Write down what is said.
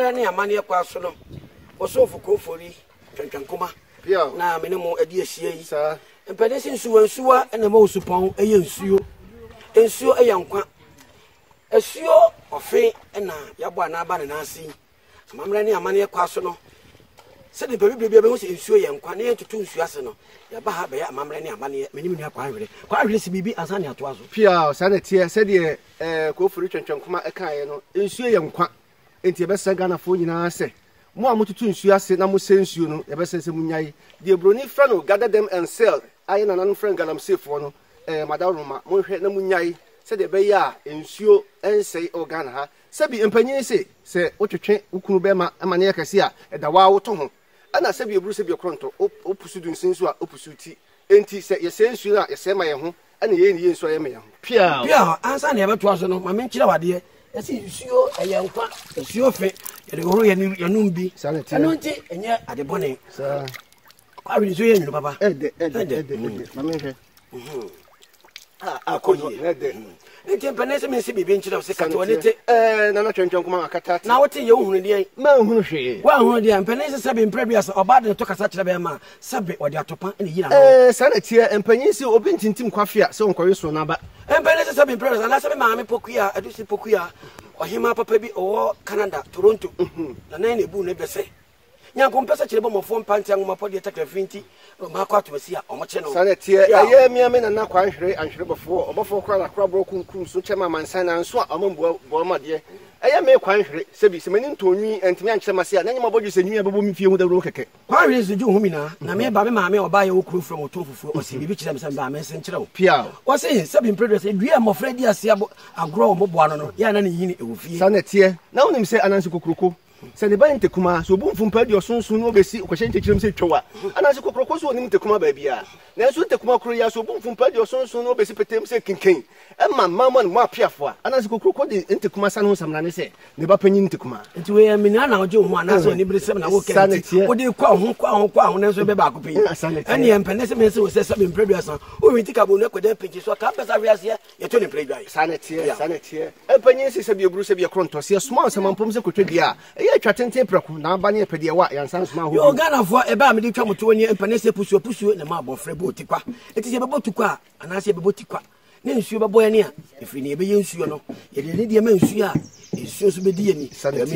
Amammerɛ ne amanneɛ kwa so no, Ɔsomfo Kofori Twɛntwɛnkoma na me ne mo adi ahyia yi. Mpanin se nsuwa nsuwa na ɛma osupɔn yɛ nsuo. Nsuo yɛ nkwa. Asuo ɔfe na yɛabɔ anaa aba ne nan ase yi. Amammerɛ ne amanneɛ kwa so no, sɛdeɛ nipa bibire biara bɛhu sɛ nsuo yɛ nkwa na yɛntoto nsuo ase no, yɛaba ha bɛyɛ amammerɛ ne amanneɛ. Me ne me nua Kwaa Hwere. Kwaa Hwere si biribi ansa na yɛatoa so. Pia, saa na ɛteɛ. Sɛdeɛ eh, Kofori Twɛntwɛnkoma ɛkaeɛ no, nsuo yɛ nkwa. Enti yɛbɛsrɛ Ghanafoɔ nyinaa sɛ, mo a mototo nsuo ase na mosɛe nsuo no, yɛbɛsrɛ sɛ monnyae. Deɛ buroni frɛ no gather them and sell a yɛn nananom frɛ no galamseyfoɔ no, eh, madaworoma, monhwɛ na monnyae sɛdeɛ ɛbɛyɛ a nsuo nsɛe wɔ Ghana ha. Sɛbi mpanyin se, sɛ wotwetwe wo kunu bɛrima ma no yɛ kɛse a, ɛda wo ara wo to ho. Ɛna sɛbi eburu sɛbi ɔkorɔntɔ, wo wopusu dunsin nso a, wopusu ti. Enti sɛ yɛsɛe nsuo no a, yɛsɛe ma yɛn ho, ɛna yɛyɛ ne yie nso a, yɛma yɛn ho. Piaw! Piaw! Ansa na yɛbɛtoa so no, ma menkyerɛ wo adeɛ. Yɛse nsuo ɛyɛ nkwa, nsuo fe, yɛde hohoro yɛn yɛnom bi. Saa na ɛteɛ. Ɛno nti, ɛnyɛ ade bɔne. Saa. Kwawe nsuo yɛ nwunu papa. Ɛdɛ, ɛdɛ, ɛdɛ, ɛdɛ. Ma menhwɛ. Akɔ yie. Nti mpɛnɛ sɛ mensi biribi nkyerɛ wo sɛ kate w'ani te. Ɛɛ nana twɛntwɛn koma akata ate. Na wote yɛ wohunu deɛn? Manhunu hwee. Woanhunu deɛn? Mpɛnɛ sɛ sɛbe mprɛ duasa ɔbaa de ne to kasa kyerɛ bɛrima a sɛbe ɔde atopa na ɛyi n'ano. Ɛɛ saa na ɛteɛ mpanyin se obi ntintim kwafe a sɛ ɔnkɔwe so n'aba. Mpɛnɛ sɛ sɛbe mprɛ duasa anaasɛ me maame Pokuya Adusi Pokuya ɔhemaa papa bi ɔwɔ Canada Toronto na nan na ebu ne bɛ sɛ Nyankompɛ sɛ kyerɛ bɔmmɔfoɔ mpa nti anwomapɔ deɛ takra firi nti na ɔma akɔ atomasi a ɔmo kye no. Saa na ɛteɛ, ɛyɛ me a me nana Kwanhwere Anhwere bɔfoɔ, ɔbɔfoɔ koraa na koraborɔ kunkum so kyɛ ma amansan nanso a ɔma mbua boa ma deɛ ɛyɛ me Kwanhwere, sɛbi sɛ m'ani ntɔɔ nwi antumi ankyerɛ m'ase a na nyɛ m'abɔdwe sɛ nwi a ɛbɛbɔ me fie ho dawuro kɛkɛ. Kwanhwere nso gye wo ho nyinaa na me ba me maame a ɔbaeɛ wɔ kuro from ɔtɔn fufuo ɔse biribi kyerɛ me sɛ mebaa mense nkyerɛ wo. Piaw. Ɔse sɛbi mprɛ duasa dua a mmɔfra di ase agorɔ wɔ mmoboa ano no yɛ a na ne nhini ɛwɔ fie. Saa na ɛteɛ, na wonim sɛ ananse kokroko Sɛ ne ba yɛ ntakuma a, sɛ obu mfompa di ɔsonson na obesi ɔkɔhyɛ nkyɛkyerɛ mu sɛ twaw a, anaasɛ kokroko so onnim ntakuma baabiara. Nanso ntakuma koro yi ara, sɛ obu mfompa di ɔsonson na obesi petee mu sɛ kenken ma mma ma no mu apeafo a, anaasɛ kokroko de ntakuma sane ho samena ne sɛ ne ba panyin ntakuma. Nti wei yɛ menaa na wogye wo ho anaasɛ aniberesɛm na woka nti wode kɔ ho kɔ ho kɔ ho nanso ɛbɛ baako pɛ yi. Ɛneɛ mpɛ ne sɛ mense wo sɛ sɛbe mprɛ duasa wohwinti ka bonu ɛkɔda mpikyi so a ka mpɛ sɛ ahwe aseɛ yɛto ne mprɛ dwan. Saa na ɛteɛ, saa na ɛteɛ. Mpanyin se sɛbi eburu sɛbi ɛkoro ntɔ. Sɛ yɛsoma nsɛmampɔm sɛ kotwa dua a, ɛyɛ atwa tenten prɛko, na aba ne yɛpɛ deɛ ɛwɔ a, yɛansan nsoma ahɔ Yoo, bio. Ghanafoɔ, ɛbɛ a mede twa mo toɔ nie, mpanin sɛ pusuo pusuo na ɛma abɔfra bɔ tikwa. Enti sɛ yɛbɛbɔ tukwa a, anaasɛ yɛbɛbɔ tikwa, na nsuo bɛbɔ yɛn a, ɛfiri nea yɛbɛyɛ nsuo no, yɛde anidie ma nsuo a, nsuo nso bɛdi yɛn ni. Saa na ɛteɛ.